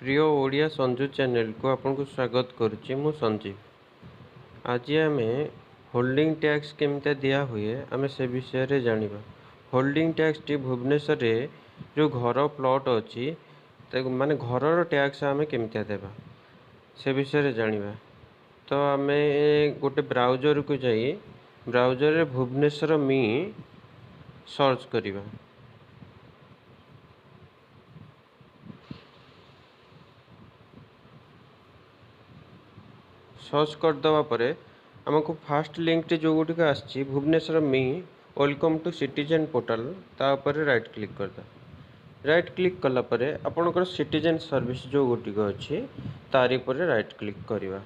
ପ୍ରିୟ ଓଡ଼ିଆ ସଞ୍ଜୁ ଚ୍ୟାନେଲକୁ ଆପଣଙ୍କୁ ସ୍ୱାଗତ କରୁଛି। ମୁଁ ସଞ୍ଜୀବ। ଆଜି ଆମେ ହୋଲ୍ଡିଂ ଟ୍ୟାକ୍ସ କେମିତି ଦିଆ ହୁଏ, ଆମେ ସେ ବିଷୟରେ ଜାଣିବା। ହୋଲ୍ଡିଂ ଟ୍ୟାକ୍ସଟି ଭୁବନେଶ୍ୱରରେ ଯେଉଁ ଘର ପ୍ଲଟ୍ ଅଛି, ତାକୁ ମାନେ ଘରର ଟ୍ୟାକ୍ସ ଆମେ କେମିତି ଦେବା, ସେ ବିଷୟରେ ଜାଣିବା। ତ ଆମେ ଗୋଟେ ବ୍ରାଉଜରକୁ ଯାଇ ବ୍ରାଉଜରରେ ଭୁବନେଶ୍ୱର ମି ସର୍ଚ୍ଚ କରିବା। ସର୍ଚ୍ଚ କରିଦେବା ପରେ ଆମକୁ ଫାଷ୍ଟ ଲିଙ୍କଟି ଯେଉଁଗୁଡ଼ିକ ଆସିଛି, ଭୁବନେଶ୍ୱର ମି welcome to citizen portal, ତା ଉପରେ ରାଇଟ୍ କ୍ଲିକ୍ କରିଦେବା। ରାଇଟ୍ କ୍ଲିକ୍ କଲା ପରେ ଆପଣଙ୍କର ସିଟିଜେନ୍ ସର୍ଭିସ୍ ଯେଉଁ ଗୋଟିକ ଅଛି, ତାରି ଉପରେ ରାଇଟ୍ କ୍ଲିକ୍ କରିବା।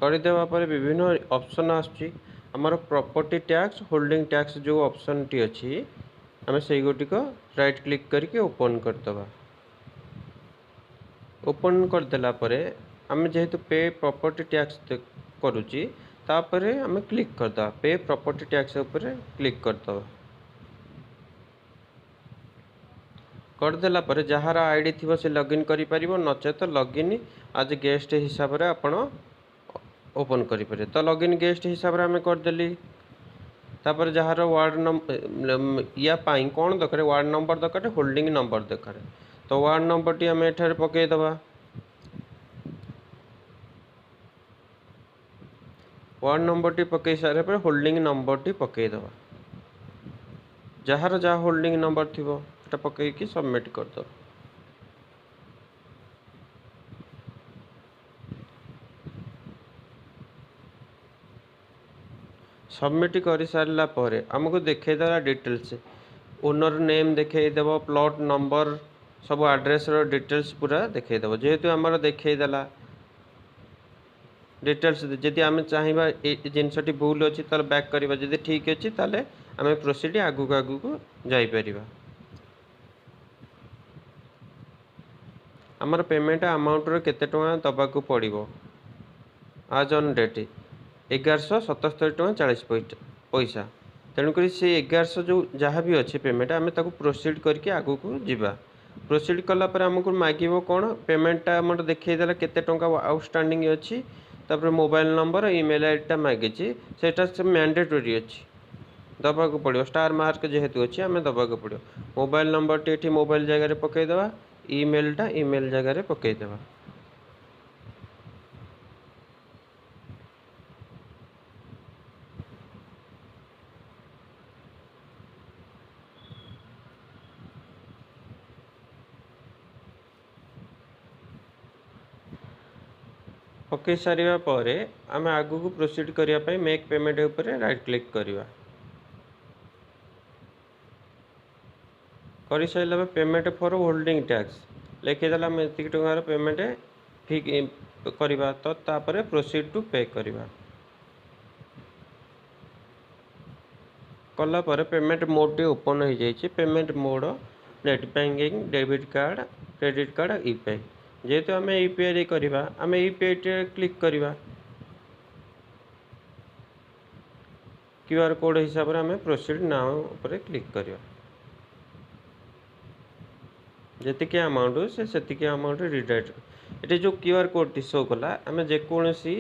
କରିଦେବା ପରେ ବିଭିନ୍ନ ଅପସନ୍ ଆସୁଛି। ଆମର ପ୍ରପର୍ଟି ଟ୍ୟାକ୍ସ, ହୋଲ୍ଡିଂ ଟ୍ୟାକ୍ସ ଯେଉଁ ଅପସନ୍ଟି ଅଛି, ଆମେ ସେଇ ଗୋଟିକ ରାଇଟ୍ କ୍ଲିକ୍ କରିକି ଓପନ୍ କରିଦେବା। ଓପନ୍ କରିଦେଲା ପରେ ଆମେ ଯେହେତୁ ପେ ପ୍ରପର୍ଟି ଟ୍ୟାକ୍ସ କରୁଛି, ତାପରେ ଆମେ କ୍ଲିକ୍ କରିଦେବା। ପେ ପ୍ରପର୍ଟି ଟ୍ୟାକ୍ସ ଉପରେ କ୍ଲିକ୍ କରିଦେବା। କରିଦେଲା ପରେ ଯାହାର I D ଥିବ ସେ ଲଗ୍ଇନ୍ କରିପାରିବ, ନଚେତ ଲଗ୍ଇନ୍ ଆଜ୍ ଗେଷ୍ଟ ହିସାବରେ ଆପଣ ଓପନ୍ କରିପାରିବେ। ତ ଲଗ୍ଇନ୍ ଗେଷ୍ଟ ହିସାବରେ ଆମେ କରିଦେଲି। ତାପରେ ଯାହାର ୱାର୍ଡ଼ ୟା ପାଇଁ କ'ଣ ଦରକାର? ୱାର୍ଡ଼ ନମ୍ବର ଦରକାର, ହୋଲ୍ଡିଂ ନମ୍ବର ଦରକାର। ତ ୱାର୍ଡ଼ ନମ୍ବରଟି ଆମେ ଏଠାରେ ପକାଇଦେବା। ୱାର୍ଡ଼ ନମ୍ବରଟି ପକାଇ ସାରିଲା ପରେ ହୋଲ୍ଡିଂ ନମ୍ବରଟି ପକାଇଦେବା। ଯାହାର ଯାହା ହୋଲ୍ଡିଂ ନମ୍ବର ଥିବ, ସେଟା ପକାଇକି ସବମିଟ୍ କରିଦେବା। ସବମିଟ୍ କରିସାରିଲା ପରେ ଆମକୁ ଦେଖେଇଦେଲା ଡିଟେଲ୍ସ। ଓନର୍ ନେମ୍ ଦେଖେଇଦେବ, ପ୍ଲଟ୍ ନମ୍ବର, ସବୁ ଆଡ୍ରେସ୍ର ଡିଟେଲ୍ସ ପୁରା ଦେଖେଇଦେବ। ଯେହେତୁ ଆମର ଦେଖେଇଦେଲା ଡିଟେଲ୍ସ, ଯଦି ଆମେ ଚାହିଁବା ଏ ଜିନିଷଟି ଭୁଲ ଅଛି, ତାହେଲେ ବ୍ୟାକ୍ କରିବା। ଯଦି ଠିକ୍ ଅଛି, ତାହେଲେ ଆମେ ପ୍ରୋସିଡ଼ ଆଗକୁ ଆଗକୁ ଯାଇପାରିବା। ଆମର ପେମେଣ୍ଟ ଆମାଉଣ୍ଟର କେତେ ଟଙ୍କା ଦେବାକୁ ପଡ଼ିବ? ଆଜ୍ ଅନ୍ ଡେଟ୍ 1177 ଟଙ୍କା 40 ପଇସା। ତେଣୁକରି ସେ 1100 ଯେଉଁ ଯାହା ବି ଅଛି ପେମେଣ୍ଟ, ଆମେ ତାକୁ ପ୍ରୋସିଡ଼ କରିକି ଆଗକୁ ଯିବା। ପ୍ରୋସିଡ଼ କଲା ପରେ ଆମକୁ ମାଗିବ କ'ଣ? ପେମେଣ୍ଟଟା ଆମର ଦେଖେଇଦେଲା କେତେ ଟଙ୍କା ଆଉଟଷ୍ଟାଣ୍ଡିଂ ଅଛି। ତାପରେ ମୋବାଇଲ ନମ୍ବର, ଇମେଲ୍ ଆଇଡ଼ିଟା ମାଗିଛି। ସେଇଟା ସେ ମ୍ୟାଣ୍ଡେଟୋରୀ ଅଛି, ଦେବାକୁ ପଡ଼ିବ। ଷ୍ଟାର ମାର୍କ ଯେହେତୁ ଅଛି, ଆମେ ଦେବାକୁ ପଡ଼ିବ। ମୋବାଇଲ ନମ୍ବରଟି ଏଠି ମୋବାଇଲ ଜାଗାରେ ପକାଇଦେବା, ଇମେଲଟା ଇମେଲ୍ ଜାଗାରେ ପକାଇଦେବା। ପକାଇ ସାରିବା ପରେ ଆମେ ଆଗକୁ ପ୍ରୋସିଡ଼ କରିବା ପାଇଁ ମେକ୍ ପେମେଣ୍ଟ ଉପରେ ରାଇଟ୍ କ୍ଲିକ୍ କରିବା। କରିସାରିଲା ପରେ ପେମେଣ୍ଟ ଫର୍ ହୋଲ୍ଡିଂ ଟ୍ୟାକ୍ସ ଲେଖିଦେଲା। ଆମେ ଏତିକି ଟଙ୍କାର ପେମେଣ୍ଟ ଫି କରିବା, ତ ତାପରେ ପ୍ରୋସିଡ଼ ଟୁ ପେ କରିବା। କଲା ପରେ ପେମେଣ୍ଟ ମୋଡ଼ଟି ଓପନ୍ ହୋଇଯାଇଛି। Payment mode net banking, debit card, credit card, UPI. ଯେହେତୁ ଆମେ ୟୁପିଆଇରେ କରିବା, ଆମେ ୟୁପିଆଇରେ କ୍ଲିକ୍ କରିବା। କ୍ୟୁଆର୍ କୋଡ଼୍ ହିସାବରେ ଆମେ ପ୍ରୋସିଡ଼ now ଉପରେ କ୍ଲିକ୍ କରିବା। ଯେତିକି ଆମାଉଣ୍ଟ, ସେ ସେତିକି ଆମାଉଣ୍ଟ ରିଡାଇରେକ୍ଟ। ଏଠି ଯେଉଁ କ୍ୟୁ ଆର୍ କୋଡ଼୍ଟି ଶୋ କଲା, ଆମେ ଯେକୌଣସି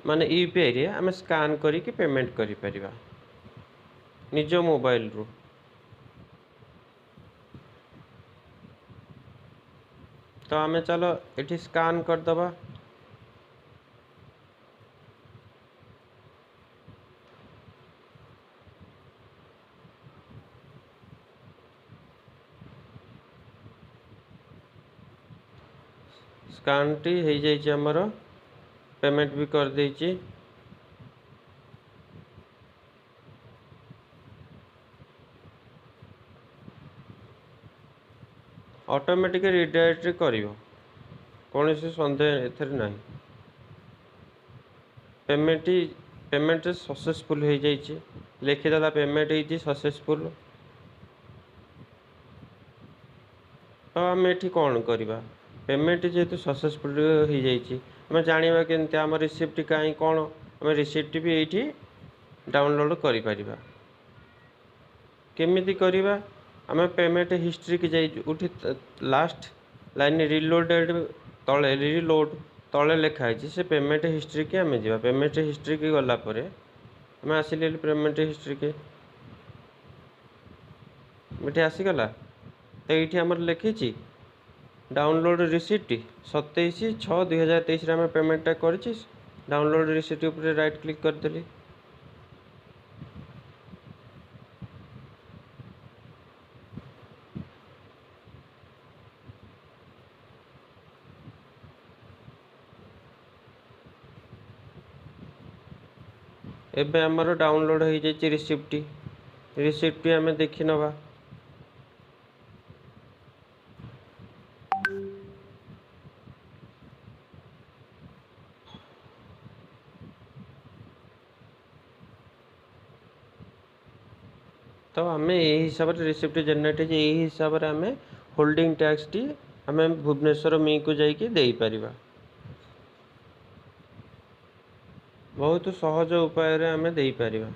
ମାନେ ୟୁପିଆଇରେ ଆମେ ସ୍କାନ୍ କରିକି ପେମେଣ୍ଟ କରିପାରିବା ନିଜ ମୋବାଇଲରୁ। ତ ଆମେ ଚାଲ ଏଠି ସ୍କାନ୍ କରିଦେବା। ସ୍କାନ୍ଟି ହେଇଯାଇଛି, ଆମର ପେମେଣ୍ଟ ବି କରିଦେଇଛି। ଅଟୋମେଟିକ୍ ରିଡାଇରେକ୍ଟ କରିବ, କୌଣସି ସନ୍ଦେହ ଏଥିରେ ନାହିଁ। ପେମେଣ୍ଟ ସକ୍ସେସଫୁଲ୍ ହେଇଯାଇଛି, ଲେଖିଦେଲା ପେମେଣ୍ଟ ହେଇଛି ସକ୍ସେସଫୁଲ୍। ତ ଆମେ ଏଠି କ'ଣ କରିବା? ପେମେଣ୍ଟ ଯେହେତୁ ସକ୍ସେସଫୁଲ୍ ହେଇଯାଇଛି, ଆମେ ଜାଣିବା କେମିତି ଆମ ରିସିପ୍ଟ କାହିଁ କ'ଣ? ଆମେ ରିସିପ୍ଟ ବି ଏଇଠି ଡାଉନଲୋଡ଼୍ କରିପାରିବା। କେମିତି କରିବା? ଆମେ ପେମେଣ୍ଟ ହିଷ୍ଟ୍ରିକି ଯାଇ ଯେଉଁଠି ଲାଷ୍ଟ ଲାଇନ୍ ରିଲୋଡ଼େଡ଼ ତଳେ, ରିଲୋଡ଼ ତଳେ ଲେଖା ହେଇଛି, ସେ ପେମେଣ୍ଟ ହିଷ୍ଟ୍ରିକି ଆମେ ଯିବା। ପେମେଣ୍ଟ ହିଷ୍ଟ୍ରିକି ଗଲା ପରେ ଆମେ ଆସିଲେ ପେମେଣ୍ଟ ହିଷ୍ଟ୍ରିକି, ଏଠି ଆସିଗଲା। ତ ଏଇଠି ଆମର ଲେଖିଛି ଡାଉନଲୋଡ଼ ରିସିପ୍ଟ। 27/6/2023ରେ ଆମେ ପେମେଣ୍ଟଟା କରିଛି। ଡାଉନଲୋଡ଼ ରିସିପ୍ଟ ଉପରେ ରାଇଟ୍ କ୍ଲିକ୍ କରିଦେଲି। ଏବେ ଆମର ଡାଉନଲୋଡ଼ ହେଇଯାଇଛି ରିସିପ୍ଟଟି। ରିସିପ୍ଟଟି ଆମେ ଦେଖିନେବା। ତ ଆମେ ଏଇ ହିସାବରେ ରିସିପ୍ଟ ଜେନେରେଟ୍ ହେଇଛି। ଏଇ ହିସାବରେ ଆମେ ହୋଲ୍ଡିଂ ଟ୍ୟାକ୍ସଟି ଆମେ ଭୁବନେଶ୍ୱର ମିକୁ ଯାଇକି ଦେଇପାରିବା। ବହୁତ ସହଜ ଉପାୟରେ ଆମେ ଦେଇପାରିବା।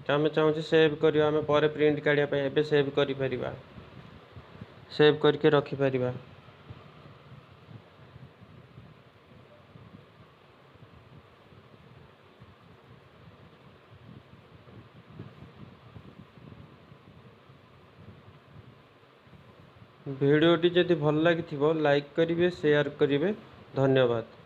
ତ ଆମେ ଚାହୁଁଛେ ସେଭ୍ କରିବା, ଆମେ ପରେ ପ୍ରିଣ୍ଟ କାଢ଼ିବା ପାଇଁ ଏବେ ସେଭ୍ କରିପାରିବା, ସେଭ୍ କରିକି ରଖିପାରିବା। ଭିଡ଼ିଓଟି ଯଦି ଭଲ ଲାଗିଥିବ ଲାଇକ୍ କରିବେ, ସେୟାର କରିବେ। ଧନ୍ୟବାଦ।